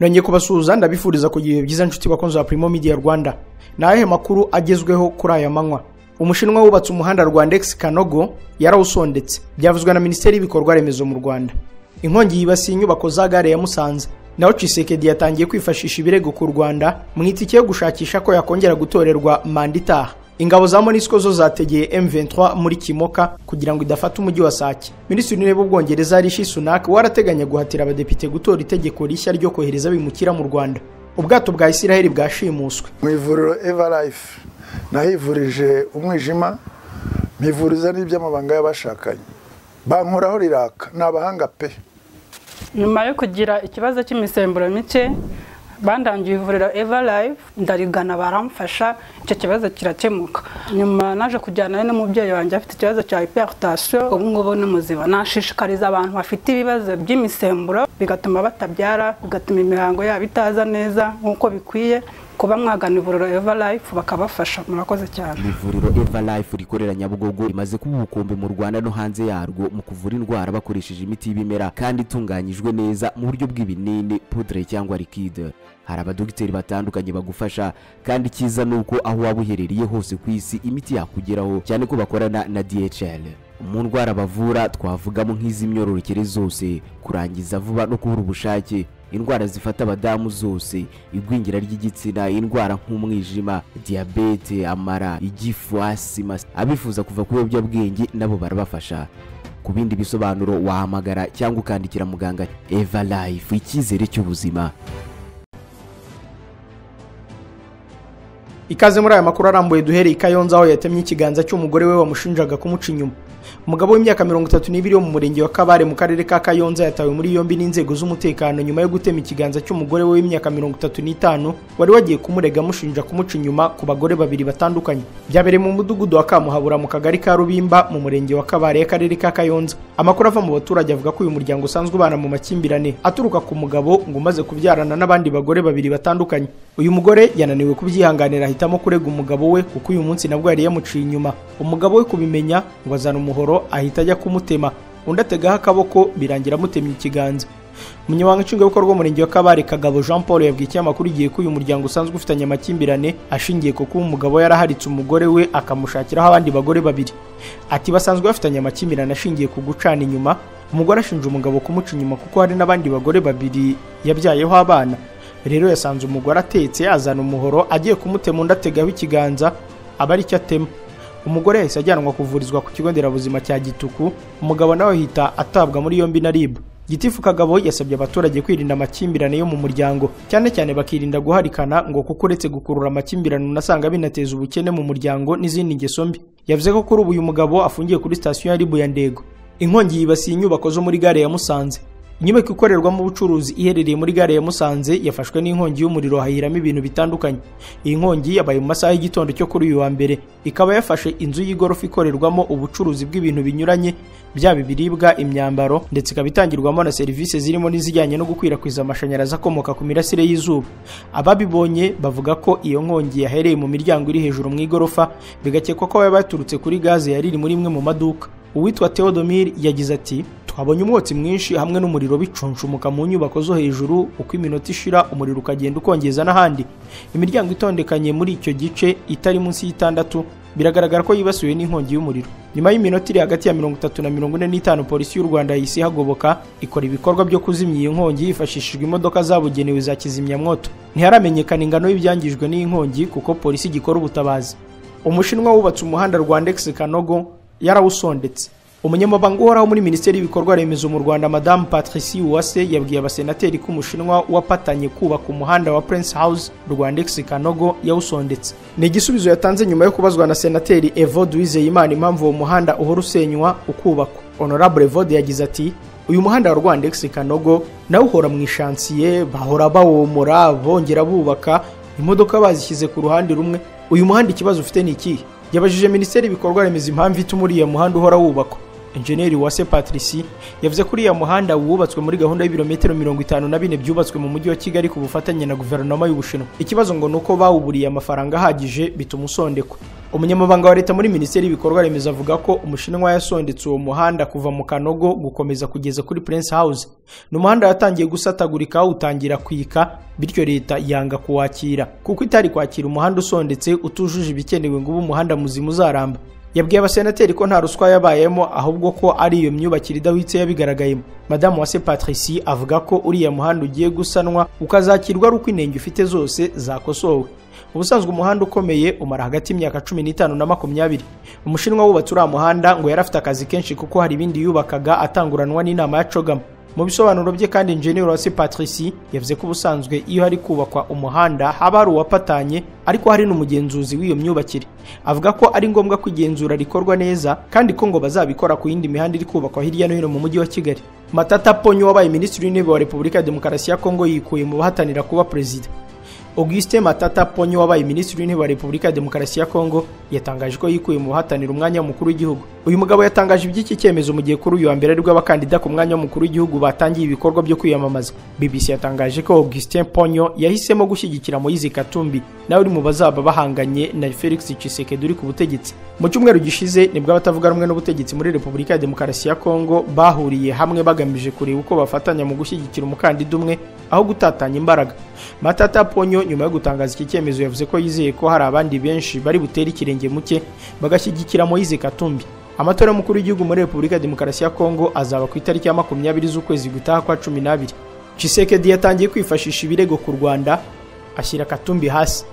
Nongeye kubasuhuza, ndabifuriza kugira ibihe byiza, nshuti bakunzi ba Primo Media Rwanda. Ni ayahe makuru agezweho kuri aya manywa? Umushinwa wubatse umuhanda Rwandex Kanogo yarawusondetse, byavuzwe na Minisiteri y'Ibikorwa Remezo mu Rwanda. Inkongi yibasiye inyubako za gare ya Musanze. Naho Tshisekedi yatangiye kwifashisha ibirego ku Rwanda mu itike yo gushakisha ko yakongera gutorerwa manda itaha. Ingabo za MONUSCO zo zategeye M23 muri Kimoka kugira ngo idafata umujyi wa Sake. Minisitiri w'Intebe w'Ubwongereza Rishi Sunak warateganya guhatira abadepite gutora itegeko rishya ryo kohereza abimukira mu Rwanda. Ubwato bwa Isiraheli bwashimuswe. Mu ivuriro Everlife nahivurije umwijima, mpivuriza n'iby'amabanga y'abashakanye. Bankoraho riraka, ni abahanga pe. Nyuma yo kugira ikibazo cy'imisemburo mike, bandangiye ivuriro Everlife, ndarigana baramfasha, icyo kibazo kirakemuka. Nyuma naje kujyana n'umubyeyi wanjye afite ikibazo cya hypertension, ubu ngubu ni muzima. Nashishikariza abantu bafite ibibazo by'imisemburo bigatuma batabyara, bigatuma imihango yabo itaza neza nk'uko bikwiye, kuba mwagana ivuriro Everlife bakabafasha. Murakoze cyane. Ivuriro Everlife rikorera Nyabugogo rimaze kuba ubukombe mu Rwanda no hanze yarwo mu kuvura indwara bakoresheje imiti y'ibimera kandi itunganyijwe neza mu buryo bw'ibinini, poudre cyangwa liquide. Hari abadogiteri batandukanye bagufasha, kandi cyiza nuko aho waba uherereye hose ku isi imiti yakugeraho, cyane ko bakorana na DHL. Mu ndwara bavura twavugamo nk'iz'imyororokere zose, kurangiza vuba no kubura ubushake, indwara zifata abadamu zose, igwingira ry'igitsina, indwara nk'umwijima, diyabete, amara, igifu, asima. Abifuza kuva ku biyobyabwenge nabo barabafasha. Ku bindi bisobanuro wahamagara cyangwa ukandikira muganga. Everlife, icyizere cy'ubuzima. Ikaze muri aya makuru arambuye. Duhereye i Kayonza aho yatemye ikiganza cy'umugore we wamushinjaga kumuca inyuma. Umugabo w'imyaka 32 wo mu murenge wa Kabare mu karere ka Kayonza yatawe muri yombi n'inzego z'umutekano nyuma yo gutema ikiganza cy'umugore we w'imyaka 35 wari wagiye kumurega amushinja kumuca inyuma ku bagore babiri batandukanye. Byabereye mu mudugudu wa Kamuhabura mu kagari ka Rubimba mu murenge wa Kabare y'akarere ka Kayonza. Amakuru ava mu baturage avuga ko uyu muryango usanzwe ubana mu makimbirane aturuka ku mugabo ngo umaze kubyarana n'abandi bagore babiri batandukanye. Uyu mugore yananiwe kubyihanganira ahitamo kurega umugabo we kuko uyu munsi nabwo yari yamuciye inyuma. Umugabo we kubimenya ngo azana umuhoro ahita ajya kumutema, undi ategaho akaboko birangira amutemye ikiganza. Umunyamabanga nshingwabikorwa w'umurenge wa Kabare Kagabo Jean Paul yabwiye ikinyamakuru Igihe ko uyu muryango usanzwe ufitanye amakimbirane ashingiye ku kuba umugabo yaraharitse umugore we akamushakiraho abandi bagore babiri. Ati basanzwe bafitanye amakimbirane ashingiye ku gucana inyuma, umugore ashinja umugabo kumuca inyuma kuko hari n'abandi bagore babiri yabyayeho abana. Rero yasanze umugore atetse azana umuhoro agiye kumutema, undi ategaho ikiganza aba ari cyo atema. Umugore yahise ajyanwa kuvurizwa ku kigo nderabuzima cya Gituku, umugabo nawe ahita atabwa muri yombi na RIB. Gitifu Kagabo yasabye abaturage kwirinda amakimbirane yo mu muryango, cyane cyane bakirinda guharikana ngo kuko uretse gukurura amakimbirane unasanga binateza ubukene mu muryango n'izindi ngeso mbi. Yavuze ko kuri ubu uyu mugabo afungiye kuri sitasiyo ya RIB ya Ndego. Inkongi yibasiye inyubako zo muri gare ya Musanze. Inyubako ikorerwamo ubucuruzi iherereye muri gare ya Musanze yafashwe n'inkongi y'umuriro hahiramo ibintu bitandukanye. Iyi nkongi yabaye mu masaha y'igitondo cyo kuri uyu wa mbere, ikaba yafashe inzu y'igorofa ikorerwamo ubucuruzi bw'ibintu binyuranye, byaba ibiribwa, imyambaro, ndetse ikaba itangirwamo na serivisi zirimo n'izijyanye no gukwirakwiza amashanyarazi akomoka ku mirasire y'izuba. Ababibonye bavuga ko iyo nkongi yahereye mu miryango iri hejuru mu igorofa, bigakekwa ko yaba yaturutse kuri gaze yari iri muri imwe mu maduka. Uwitwa Theodomir yagize ati twabonye umwotsi mwinshi hamwe n'umuriro bicuncumuka mu nyubako zo hejuru, uko iminota ishira umuriro ukagenda ukongeza n'ahandi. Imiryango itondekanye muri icyo gice itari munsi y'itandatu biragaragara ko yibasiwe n'inkongi y'umuriro. Nyuma y'iminota iri hagati ya 30 na 45 polisi y'u Rwanda yahise ihagoboka ikora ibikorwa byo kuzimya iyi nkongi hifashishijwe imodoka zabugenewe za kizimyamwoto. Ntiharamenyekana ingano y'ibyangijwe n'iyi nkongi kuko polisi igikora ubutabazi. Umushinwa wubatse umuhanda Rwandex Kanogo yarawusondetse. Umunyamabanga uhoraho muri Minisiteri y'Ibikorwa Remezo mu Rwanda Madame Patricie Uwase yabwiye abasenateri ko umushinwa wapatanye kubaka umuhanda wa Prince House Rwandex Kanogo yawusondetse. Ni igisubizo yatanze nyuma yo kubazwa na Senateri Evode Uwizeyimana impamvu uwo muhanda uhora usenywa ukubakwa. Honorable Evode yagize ati uyu muhanda wa Rwandex Kanogo nawo uhora mu ishansiye, bahora bawomora bongera bubaka, imodoka bazishyize ku ruhande rumwe. Uyu muhanda ikibazo ufite ni ikihe? Yabajije Minisiteri y'Ibikorwa Remezo impamvu ituma uriya muhanda uhora wubakwa. Enjeniyeri Uwase Patricie yavuze ko uriya muhanda wubatswe muri gahunda y'ibirometero 54 byubatswe mu mujyi wa Kigali ku bufatanye na guverinoma y'Ubushinwa. Ikibazo ngo ni uko bawuburiye amafaranga ahagije bituma usondekwa. Umunyamabanga wa leta muri Minisiteri y'Ibikorwa Remezo avuga ko Umushinwa yasondetse uwo muhanda kuva mu Kanogo gukomeza kugeza kuri Prince House. Ni umuhanda watangiye gusatagurika utangira kwika, bityo leta yanga kuwakira kuko itari kwakira umuhanda usondetse utujuje ibikenewe ngo ube umuhanda muzima uzaramba. Yabwiye abasenateri ko nta ruswa yabayemo ahubwo ko ari iyo myubakire idahwitse yabigaragayemo. Madamu Uwase Patricie avuga ko uriya muhanda ugiye gusanwa ukazakirwa ari uko inenge ufite zose zakosowe. Ubusanzwe umuhanda ukomeye umara hagati y'imyaka 15 na 20. Umushinwa wubatse uriya muhanda ngo yari afite akazi kenshi kuko hari ibindi yubakaga atanguranwa n'inama ya Cogama. Mu bisobanuro bye kandi Enjeniyeri Uwase Patricie yavuze ko ubusanzwe iyo hari kubakwa umuhanda haba hari uwapatanye ariko hari n'umugenzuzi w'iyo myubakire. Avuga ko ari ngombwa ko igenzura rikorwa neza kandi ko ngo bazabikora ku yindi mihanda iri kubakwa hirya no hino mu mujyi wa Kigali. Matata Ponyo wabaye Minisitiri w'Intebe wa Repubulika ya Demokarasi ya Kongo yikuye mu bahatanira kuba perezida. Augustin Matata Ponyo wabaye Minisitiri w'Intebe wa Repubulika ya Demokarasi ya Kongo yatangaje ko yikuye mu bahatanira umwanya w'umukuru w'igihugu. Uyu mugabo yatangaje iby'iki cyemezo mu gihe kuri uyu wa mbere aribwo abakandida ku mwanya w'umukuru w'igihugu batangiye ibikorwa byo kwiyamamaza. BBC yatangaje ko Augustin Ponyo yahisemo gushyigikira Moise Katumbi nawe uri mu bazaba bahanganye na Felix Tshisekedi uri ku butegetsi. Mu cyumweru gishize nibwo abatavuga rumwe n'ubutegetsi muri Repubulika ya Demokarasi ya Kongo bahuriye hamwe bagamije kureba uko bafatanya mu gushyigikira umukandida umwe aho gutatanya imbaraga. Matata Ponyo nyuma yo gutangaza iki cyemezo yavuze ko yizeye ko hari abandi benshi bari butere ikirenge muke bagashyigikira Moise Katumbi. Amatora y'umukuru w'igihugu muri Repubulika ya Demokarasi ya Kongo azaba ku itariki ya 20 z'ukwezi gutaha kwa 12. Tshisekedi yatangiye kwifashisha ibirego ku Rwanda ashyira Katumbi hasi.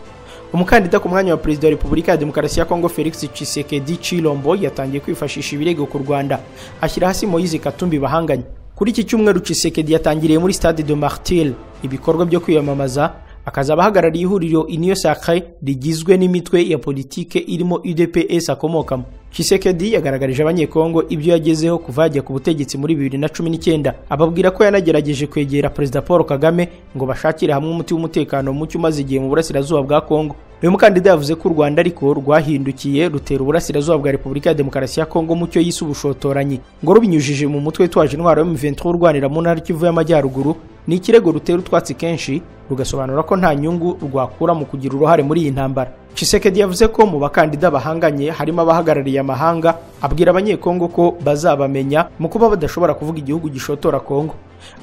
Umukandida ku mwanya wa Perezida wa Repubulika ya Demokarasi ya Kongo Felix Tshisekedi Tshilombo yatangiye kwifashisha ibirego ku Rwanda ashyira hasi Moise Katumbi bahanganye. Kuri iki cyumweru Tshisekedi yatangiriye muri Stade de Martyrs ibikorwa byo kwiyamamaza, akazaba ahagarariye ihuriro Union Sacrée rigizwe n'imitwe ya politike irimo UDPS akomokamo. Tshisekedi yagaragarije abanyekongo ibyo yagezeho kuva yajya ku butegetsi muri 2019, ababwira ko yanagerageje kwegera Perezida Paul Kagame ngo bashakire hamwe umuti w'umutekano muke umaze igihe mu burasirazuba bwa Kongo. Uyu mukandida yavuze ko u Rwanda ariko rwahindukiye rutera uburasirazuba bwa Repubulika ya Demokarasi ya Kongo mu cyo yise ubushotoranyi, ngo rubinyujije mu mutwe witwaje intwaro M23 urwanira mu ntara Kivu y'Amajyaruguru. Ni ikirego rutera utwatsi kenshi rugasobanura ko nta nyungu rwakura mu kugira uruhare muri iyi ntambara. Tshisekedi yavuze ko mu bakandida bahanganye harimo abahagarariye amahanga, abwira abanyekongo ko bazabamenya mu kuba badashobora kuvuga igihugu gishotora Kongo.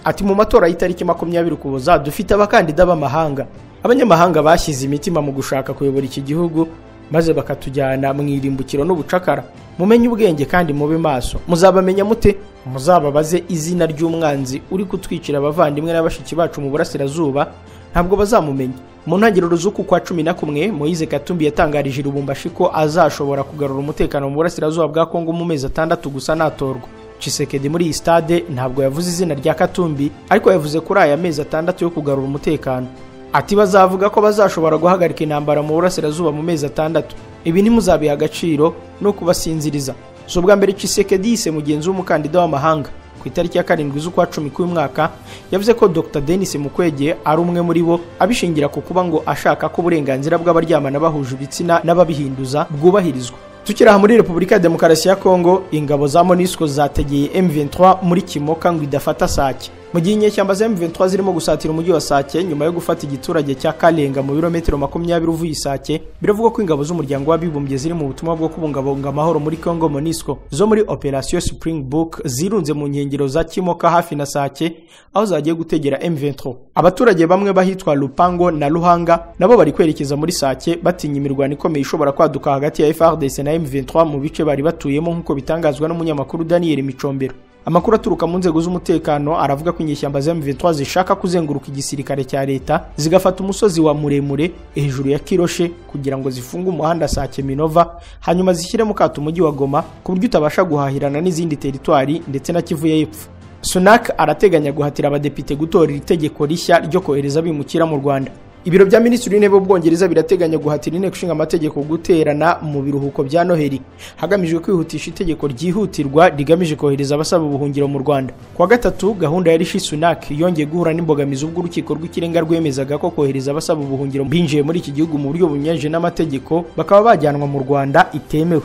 Ati mu matora y'itariki 20 Ukuboza dufite abakandida b'amahanga. Abanyamahanga bashyize imitima mu gushaka kuyobora iki gihugu maze bakatujyana mu irimbukiro n'ubucakara. Mumenye ubwenge kandi mube maso. Muzabamenya mute? Muzababaze izina ry'umwanzi uri kutwicira abavandimwe n'abashiki bacu mu burasirazuba, ntabwo bazamumenya. Mu ntangiriro z'uku kwa 11 Moise Katumbi yatangarije Lubumbashi ko azashobora kugarura umutekano mu burasirazuba bwa Kongo mu mezi 6 gusa natorwa. Tshisekedi muri iyi stade ntabwo yavuze izina rya Katumbi, ariko yavuze kuri aya mezi 6 yo kugarura umutekano. Ati bazavuga ko bazashobora guhagarika intambara mu burasirazuba mu mezi 6. Ibi ntimuzabiha agaciro no kubasinziriza. So bwa mbere Tshisekedi yise mugenzi w'umukandida w'amahanga. Ku itariki ya 7 z'ukwa 10 k'uyu mwaka yavuze ko Dr Denis Mukwege ari umwe muri bo, abishingira ku kuba ngo ashaka ko uburenganzira bw'abaryamana bahuje ibitsina n'ababihinduza bwubahirizwa. Tukiri aha muri Repubulika ya Demokarasi ya Kongo, ingabo za MONUSCO zategeye M23 muri Kimoka ngo idafata Sake. Mu gihe inyeshyamba za M23 zirimo gusatira umujyi wa Sake nyuma yo gufata igiturage cya Kalenga mu birometero 20 uvuye Sake, biravugwa ko ingabo z'umuryango w'abibumbye ziri mu butumwa bwo kubungabunga amahoro muri Kongo MONUSCO zo muri Operation Springbok zirunze mu nkengero za Kimoka hafi na Sake aho zagiye gutegera M23. Abaturage bamwe bahitwa Lupango na Luhanga nabo bari kwerekeza muri Sake batinya imirwano ikomeye ishobora kwaduka hagati ya FARDC na M23 mu bice bari batuyemo, nk'uko bitangazwa n'umunyamakuru Daniel Micombero. Amakuru aturuka mu nzego z'umutekano aravuga ko inyeshyamba za M23 zishaka kuzenguruka igisirikare cya leta zigafata umusozi wa muremure hejuru ya Kiroshe kugira ngo zifunge umuhanda Sake Minova, hanyuma zishyire mu kato umujyi wa Goma ku buryo utabasha guhahirana n'izindi teritwari ndetse na Kivu y'Epfo. Sunak arateganya guhatira abadepite gutora itegeko rishya ryo kohereza abimukira mu Rwanda. Ibiro bya Minisitiri w'Intebe w'Ubwongereza birateganya guhatira inteko ishinga amategeko guterana mu biruhuko bya Noheli, hagamijwe kwihutisha itegeko ryihutirwa rigamije kohereza abasaba ubuhungiro mu Rwanda. Kuwa gatatu, gahunda ya Rishi Sunak yongeye guhura n'imbogamizi ubwo urukiko rw'ikirenga rwemezaga ko kohereza abasaba ubuhungiro binjiye muri iki gihugu mu buryo bunyuranyije n'amategeko bakaba bajyanwa mu Rwanda itemewe.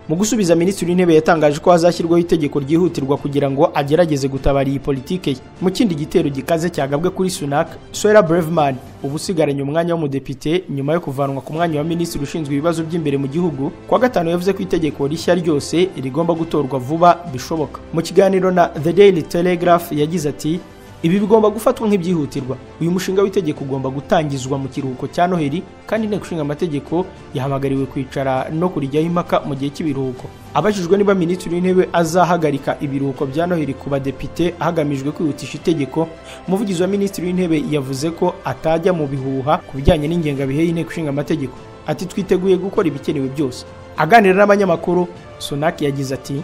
Mu gusubiza, Minisitiri w'Intebe yatangaje ko hazashyirwaho itegeko ryihutirwa kugira ngo agerageze gutabara iyi politike ye. Mu kindi gitero gikaze cyagabwe kuri Sunak, Suella Braverman, ubu usigaranye umwanya w'umudepite nyuma yo kuvanwa ku mwanya wa minisitiri ushinzwe ibibazo by'imbere mu gihugu, kuwa gatanu yavuze ko itegeko rishya ryose rigomba gutorwa vuba bishoboka. Mu kiganiro na The Daily Telegraph yagize ati: "Ibi bigomba gufatwa nk'ibyihutirwa. Uyu mushinga w'itegeko ugomba gutangizwa mu kiruhuko cya Noheli, kandi Inteko Ishinga Amategeko yahamagariwe kwicara no kurijyaho impaka mu gihe cy'ibiruhuko." Abajijwe niba Minisitiri w'Intebe azahagarika ibiruhuko bya Noheli ku badepite hagamijwe kwihutisha itegeko, umuvugizi wa Minisitiri w'Intebe yavuze ko atajya mu bihuha ku bijyanye n'ingengabihe y'Inteko Ishinga Amategeko. Ati: "Twiteguye gukora ibikenewe byose." Aganira n'abanyamakuru, Sunak yagize ati: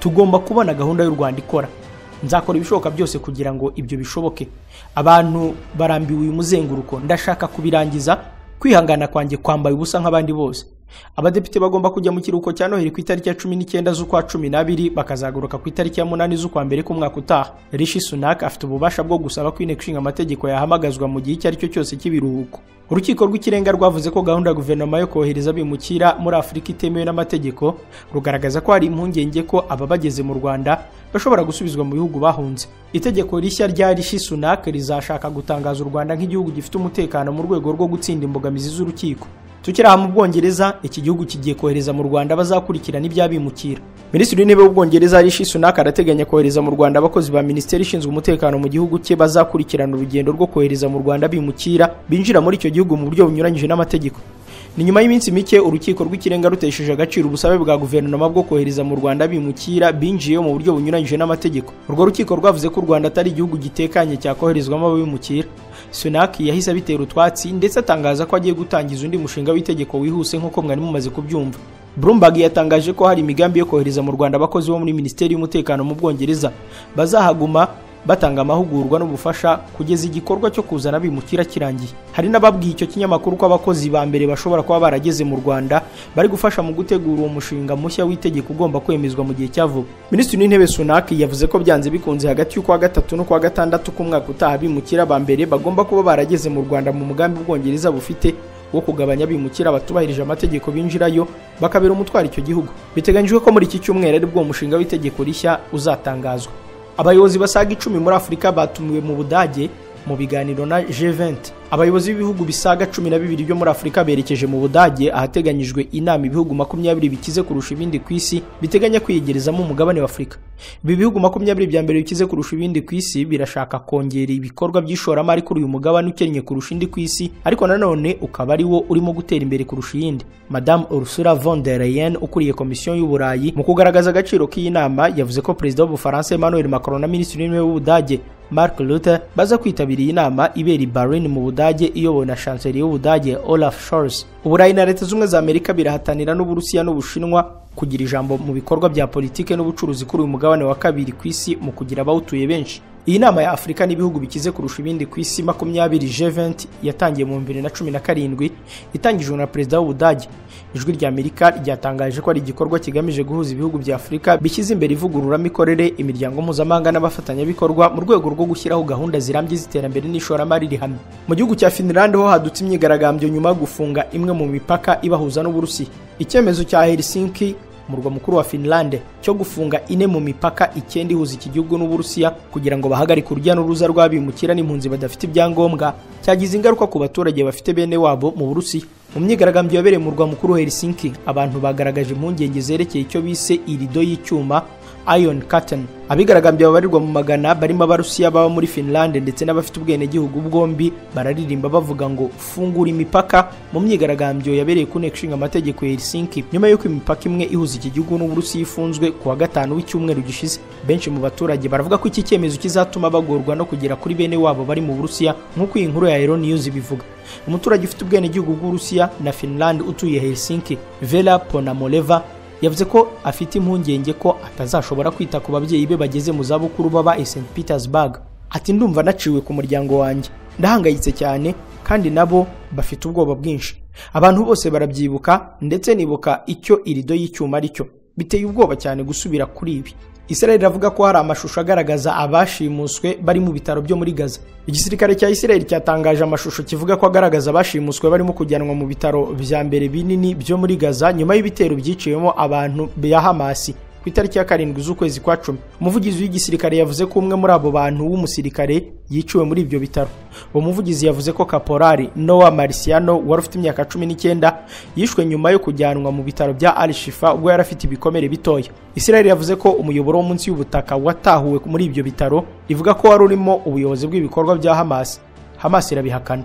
"Tugomba kubona gahunda y'u Rwanda ikora. Nzakora ibishoboka byose kugira ngo ibyo bishoboke. Abantu barambiwe uyu muzenguruko, ndashaka kubirangiza. Kwihangana kwanjye kwambaye ubusa nk'abandi bose." Abadepite bagomba kujya mu kiruhuko cya Noheli ku itariki ya 19 z'ukwa 12, bakazagaruka ku itariki ya 8 z'ukwa mbere k'umwaka utaha. Rishi Sunak afite ububasha bwo gusaba ko Inteko Ishinga Amategeko yahamagazwa mu gihe icyo ari cyo cyose cy'ibiruhuko. Urukiko rw'Ikirenga rwavuze ko gahunda ya guverinoma yo kohereza abimukira muri Afurika itemewe n'amategeko, rugaragaza ko hari impungenge ko aba bageze mu Rwanda bashobora gusubizwa mu bihugu bahunze. Itegeko rishya rya Rishi Sunak rizashaka gutangaza u Rwanda nk'igihugu gifite umutekano mu rwego rwo gutsinda imbogamizi z'urukiko. Tukiri aha mu Bwongereza, iki gihugu kigiye kohereza mu Rwanda bazakurikirana iby'abimukira. Minisitiri w'Intebe w'Ubwongereza Rishi Sunak arateganya kohereza mu Rwanda abakozi ba minisiteri ishinzwe umutekano mu gihugu cye bazakurikirana urugendo rwo kohereza mu Rwanda abimukira binjira muri icyo gihugu mu buryo bunyuranyije n'amategeko. Ni nyuma y'iminsi mike Urukiko rw'Ikirenga rutesheje agaciro ubusabe bwa guverinoma bwo kohereza mu Rwanda abimukira binjiye mu buryo bunyuranyije n'amategeko. Urwo rukiko rwavuze ko u Rwanda atari igihugu gitekanye cyakoherezwamo abimukira. Sunak yahise abitera utwatsi, ndetse atangaza ko agiye gutangiza undi mushinga w'itegeko wihuse, nk'uko mwari mumaze kubyumva. Bloomberg yatangaje ko hari imigambi yo kohereza mu Rwanda abakozi bo muri Minisiteri y'Umutekano mu Bwongereza bazahaguma batanga amahugurwa n'ubufasha kugeza igikorwa cyo kuzana abimukira kirangiye. Hari n'ababwiye icyo kinyamakuru ko abakozi ba mbere bashobora kuba barageze mu Rwanda bari gufasha mu gutegura uwo mushinga mushya w'itegeko ugomba kwemezwa mu gihe cya vuba. Minisitiri w'Intebe Sunak yavuze ko byanze bikunze hagati y'ukwa gatatu n'ukwa gatandatu k'umwaka utaha abimukira ba mbere bagomba kuba barageze mu Rwanda, mu mugambi Ubwongereza bufite wo kugabanya abimukira batubahirije amategeko binjirayo bakabera umutwaro icyo gihugu. Biteganyijwe ko muri iki cyumweru ari bwo mushinga w'itegeko rishya uzatangazwa. Abayobozi basaga 10 muri Afurika batumiwe mu Budage mu biganiro na G20. Abayobozi b'ibihugu bisaga 12 byo muri Afurika berekeje mu Budage ahateganyijwe inama ibihugu 20 bikize kurusha ibindi ku isi biteganya kwiyegerezamo umugabane wa Afurika. Ibi bihugu 20 bya mbere bikize kurusha ibindi ku isi birashaka kongera ibikorwa by'ishoramari kuri uyu mugabane ukennye kurusha indi ku isi, ariko nanone ukaba ari wo urimo gutera imbere kurusha iyindi. Madame Ursula von der Leyen, ukuriye Komisiyo y'Uburayi, mu kugaragaza agaciro k'iyi nama yavuze ko Perezida w'Ubufaransa Emmanuel Macron na Minisitiri w'Intebe w'Ubudage Mark Rutte baza kwitabira iyi nama ibera i Berlin mu Budage, iyobowe na Chancelier w'Ubudage Olaf Scholz. Uburayi na Leta Z'Ubumwe za Amerika birahatanira n'Uburusiya n'Ubushinwa kugira ijambo mu bikorwa bya politike n'ubucuruzi kuri uyu mugabane wa kabiri ku isi mu kugira abawutuye benshi. Iyi nama ya Afurika n'ibihugu bikize kurusha ibindi ku isi 20, G20, yatangiye mu 2017, itangijwe na Perezida w'Ubudage. Ijwi rya Amerika ryatangaje ko ari igikorwa kigamije guhuza ibihugu bya Afurika bishyize imbere ivugururamikorere, imiryango mpuzamahanga n'abafatanyabikorwa mu rwego rwo gushyiraho gahunda zirambye z'iterambere n'ishoramari rihamye. Mu gihugu cya Finland ho hadutse imyigaragambyo nyuma yo gufunga imwe mu mipaka ibahuza n'Uburusiya. Icyemezo cya Helsinki, umurwa mukuru wa Finland, cyo gufunga ine mu mipaka 9 ihuza iki gihugu n'Uburusiya kugira ngo bahagarike urujya n'uruza rw'abimukira n'impunzi badafite ibyangombwa, cyagize ingaruka ku baturage bafite bene wabo mu Burusiya. Mu myigaragambyo yabereye mu murwa mukuru Helsinki, abantu bagaragaje impungenge zerekeye icyo bise irido y'icyuma, Iron Curtain. Abigaragambya babarirwa mu magana, barimo Abarusiya baba muri Finland ndetse n'abafite ubwenegihugu bwombi, bararirimba bavuga ngo "Fungura imipaka" mu myigaragambyo yabereye ku Nteko Ishinga Amategeko ya Helsinki nyuma y'uko imipaka imwe ihuza iki gihugu n'Uburusiya ifunzwe ku wa gatanu w'icyumweru gishize. Benshi mu baturage baravuga ko iki cyemezo kizatuma bagorwa no kugera kuri bene wabo bari mu Burusiya, nk'uko iyi nkuru ya Aero News ibivuga. Umuturage ufite ubwenegihugu bw'Uburusiya na Finland utuye Helsinki, Vera Ponamoleva, yavuze ko afite impungenge ko atazashobora kwita ku babyeyi be bageze mu zabukuru baba i St Petersburg. Ati: "Ndumva naciwe ku muryango wanjye, ndahangayitse cyane, kandi nabo bafite ubwoba bwinshi. Abantu bose barabyibuka, ndetse nibuka icyo irido y'icyuma ari cyo. Biteye ubwoba cyane gusubira kuri ibi." Israel iravuga ko hari amashusho agaragaza abashimuswe bari mu bitaro byo muri Gaza. Igisirikare cya Israel cyatangaje amashusho kivuga ko agaragaza abashimuswe barimo kujyanwa mu bitaro vya mbere binini byo muri Gaza nyuma y'ibitero byiciwemo abantu bya Hamas ku itariki ya 7 z'ukwezi kwa 10. Umuvugizi w'igisirikare yavuze ko umwe muri abo bantu w'umusirikare yiciwe muri ibyo bitaro. Uwo muvugizi yavuze ko Kaporari Noah Marciano wari ufite imyaka 19 yishwe nyuma yo kujyanwa mu bitaro bya Al Shifa ubwo yari afite ibikomere bitoya. Israel yavuze ko umuyoboro wo munsi y'ubutaka watahuwe muri ibyo bitaro, ivuga ko wari urimo ubuyobozi bw'ibikorwa bya Hamas. Hamas irabihakana.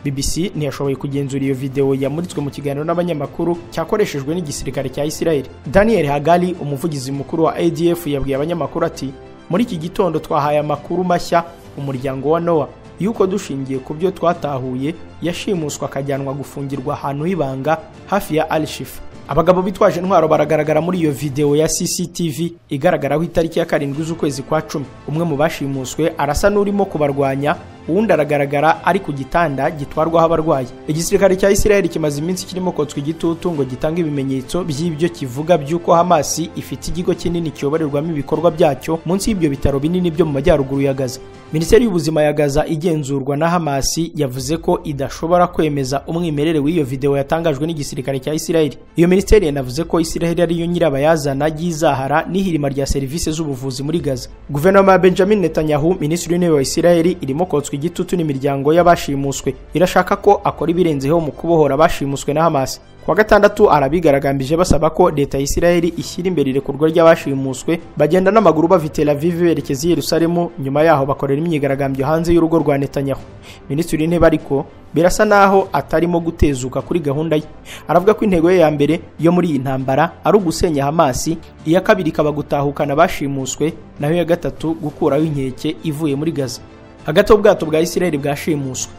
BBC ntiyashoboye kugenzura iyo video yamuritswe mu kiganiro n'abanyamakuru cyakoreshejwe n'igisirikare cya Israel. Daniel Hagali, umuvugizi mukuru wa ADF, yabwiye abanyamakuru ati: "Muri iki gitondo twahaye amakuru mashya umuryango wa Noah yuko dushingiye ku byo twatahuye yashimuswe akajyanwa gufungirwa ahantu h'ibanga hafi ya Al Shifa." Abagabo bitwaje intwaro baragaragara muri iyo video ya CCTV igaragaraho itariki ya 7 z'ukwezi kwa 10. Umwe mu bashimuswe arasa n'urimo kubarwanya, uwundi aragaragara ari ku gitanda gitwarwaho abarwayi. Igisirikare cya Israel kimaze iminsi kirimo kotswa igitutu ngo gitange ibimenyetso by'ibyo kivuga by'uko Hamas ifite ikigo kinini kiyoborerwamo ibikorwa byacyo munsi y'ibyo bitaro binini byo mu majyaruguru ya Gaza. Minisiteri y'ubuzima ya Gaza igenzurwa na Hamas yavuze ko idashobora kwemeza umwimerere w'iyo video yatangajwe n'igisirikare cya Israel. Iyo minisiteri yanavuze ko Israel ariyo nyirabayazana y'izahara n'ihirima rya serivisi z'ubuvuzi muri Gaza. Guverinoma ya Benjamin Netanyahu, minisitiri w'intebe wa Israel, irimo kotswa igitutu n'imiryango y'abashimuswe. Irashaka ko akora ibirenzeho mu kubohora abashimuswe na Hamas. Kuwa gatandatu arabigaragambije basaba ko leta ya Israel ishyira imbere irekurwa ry'abashimuswe, bagenda n'amaguru bava Tel Aviv berekeza i Yerusalemu, nyuma yaho bakorera imyigaragambyo hanze y'urugo rwa Netanyahu. Minisitiri w'intebe ariko birasa naho atarimo gutezuka kuri gahunda ye. Aravuga ko intego ye ya mbere yo muri iyi ntambara ari ugusenya Hamas, iya kabiri ikaba gutahukana abashimuswe, naho iya gatatu gukuraho inkeke ivuye muri Gaza. Hagati y'ubwato bwa Israel bwashimuswe,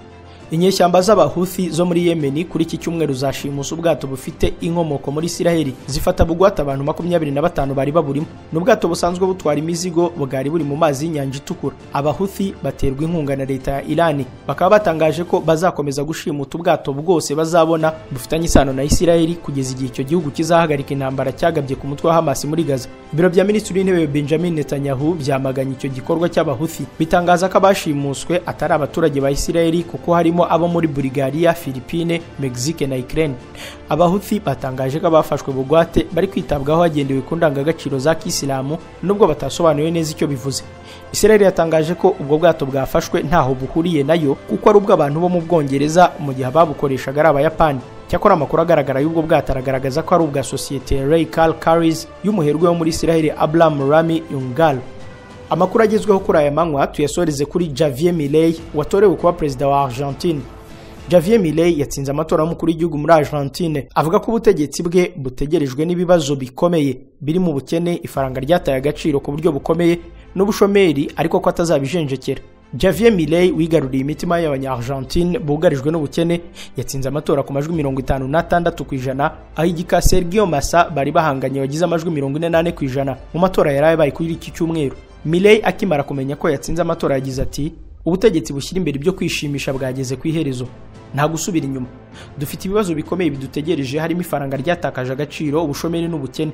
inyeshyamba z'abahuthi zo muri Yemen kuri iki cyumweru zashimusa ubwato bufite inkomoko muri Israel, zifata bugwate abantu 25 bari baburimo. N'ubwato busanzwe butwara imizigo bwari buri mu mazi y'inyanja itukura. Abahuthi baterwa inkunga na leta ya Iran bakaba batangaje ko bazakomeza gushimuta ubwato bwose bazabona bufitanye isano na Israel kugeza igihe icyo gihugu kizahagarika intambara cyagabye ku mutwe wa Hamas muri Gaza. Ibiro bya Minisitiri w'Intebe Benjamin Netanyahu byamaganye icyo gikorwa cy'abahuthi, bitangaza ko abashimuswe atari abaturage ba Israel kuko harimo abo muri Bulgaria, Philippines, Mexique na Ukraine. Abahuthi batangaje ko abafashwe bugwate bari kwitabwaho hagendewe ku ndangagaciro za Kisilamu nubwo batasobanuye neza icyo bivuze. Israel yatangaje ko ubwo bwato bwafashwe ntaho buhuriye nayo kuko ari ubw'abantu bo mu Bwongereza mu gihe ababukoreshaga ari Abayapani. Cyakora amakuru agaragara y'ubwo bwato aragaragaza ko ari ubwa sosiyete Ray Cal Carries y'umuherwe wo muri Israel Abraham Rami Yungal. Amakuru agezweho kuri aya manywa tuyasoreze kuri Javier Milei watorewe kuba perezida wa Argentine. Javier Milei yatsinze amatora y'umukuru w'igihugu muri Argentine, avuga ko ubutegetsi bwe butegerejwe n'ibibazo bikomeye biri mu bukene, ifaranga ryataye agaciro ku buryo bukomeye n'ubushomeri, ariko ko atazabijenjekera. Javier Milei wigaruriye imitima y'abanya-Argentine bugarijwe n'ubukene, yatsinze amatora ku majwi 56%, aho igika Sergio Massa bari bahanganye wagize amajwi 44% mu matora yaraye baye kuri iki cyumweru. Milei akimara kumenya ko yatsinze amatora yagize ati: "Ubutegetsi bushyira imbere ibyo kwishimisha bwageze ku iherezo, nta gusubira inyuma. Dufite ibibazo bikomeye bidutegereje harimo ifaranga ryatakaje agaciro, ubushomeri n'ubukene.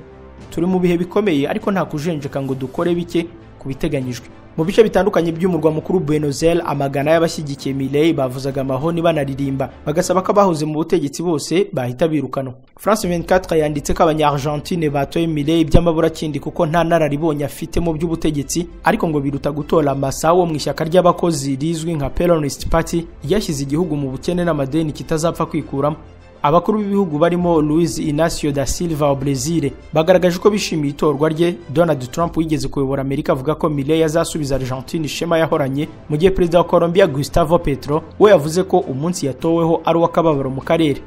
Turi mu bihe bikomeye ariko nta kujenjeka ngo dukore bike ku biteganyijwe." Mu bice bitandukanye by'umurwa mukuru Buenos Aires, amagana y'abashyigikiye Milei bavuzaga amahoni banaririmba, bagasaba ko abahoze mu butegetsi bose bahita birukanwa. France 24 yanditse ko abanya-Argentine batoye Milei by'amaburakindi kuko nta nararibonye afite mu by'ubutegetsi, ariko ngo biruta gutora Massa wo mu ishyaka ry'abakozi rizwi nka Peronist Party ryashyize igihugu mu bukene n'amadeni kitazapfa kwikuramo. Abakuru b'ibihugu barimo Luiz Inácio da Silva wa Brazil bagaragaje ko bishimiye itorwa rye. Donald Trump wigeze kuyobora Amerika avuga ko Milei azasubiza Argentine ishema yahoranye, mu gihe perezida wa Colombia Gustavo Petro we yavuze ko umunsi yatoweho ari uw'akababaro mu karere.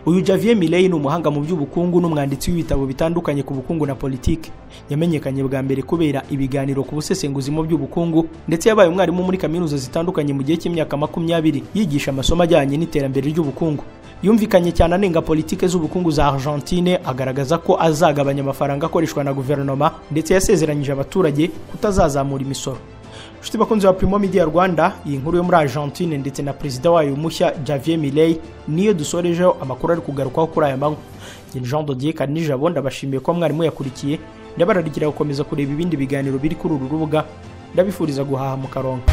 Uyu Javier Milei ni umuhanga mu by'ubukungu n'umwanditsi w'ibitabo bitandukanye ku bukungu na politiki. Yamenyekanye bwa mbere kubera ibiganiro ku busesenguzi mu by'ubukungu, ndetse yabaye umwarimu muri kaminuza zitandukanye mu gihe cy'imyaka 20 yigisha amasomo ajyanye n'iterambere ry'ubukungu. Yumvikanye cyane anenga politike z'ubukungu za Argentine, agaragaza ko azagabanya amafaranga akoreshwa na guverinoma, ndetse yasezeranyije abaturage kutazazamura imisoro. Nshuti bakunzi wa Primo Media Rwanda, iyi nkuru yo muri Argentine ndetse na perezida wayo mushya Javier Milei niyo dusorejeho amakuru ari kugarukwaho kuri aya manywa. Jean Dodier Karinijabo ndabashimiye ko mwarimu yakurikiye, Ndabararikira gukomeza kureba ibindi biganiro biri kuri uru rubuga. Ndabifuriza guhaha mu karonka.